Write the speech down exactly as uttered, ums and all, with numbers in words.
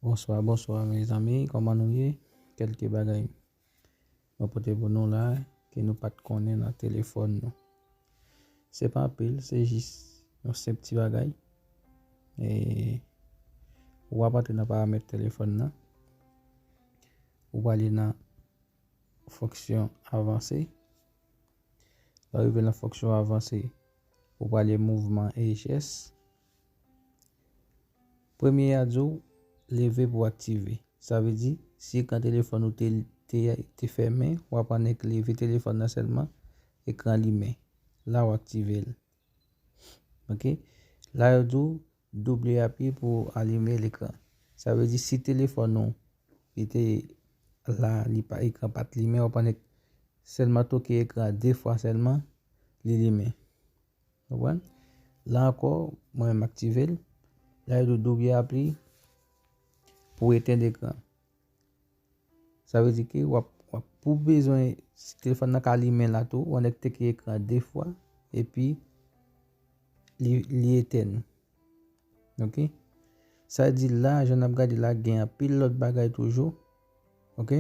Bonswa, bonswa, mezanmi. Kòman nou ye? Kèlke bagay mwen pote pou nou la ke nou pa t konnen nan telefòn nou. Se pa anpil, se jis yon senp ti bagay. E w ap antre nan paramèt telefòn nan. Ou prale nan fonksyon avanse. Lè w rive nan fonksyon avanse, ou prale mouvman e jès. Premye a di w leve pou aktive. Sa vle di, si ekran telefòn ou te, te, te fèmen, w ap annik leve telefòn nan sèlman, ekran limen. La w aktive l. Ok? La yo di w double apui pou alime lekran. Sa vle di si telefòn ou li te la, li pa, ekran pa t limen, w ap annik sèlman toke ekran de fwa sèlman, li limen. Konprann? La ankò, mwen menm aktive l. La yo di w double apui pou etenn ekran. Sa vle di ke w ap, w ap pou bezwen, si telefòn nan ka limen la tou, w annik toke ekran de fwa, epi li, li etenn. Ok? Sa di la, jan n ap gade la, gen anpil lòt bagay toujou. Ok?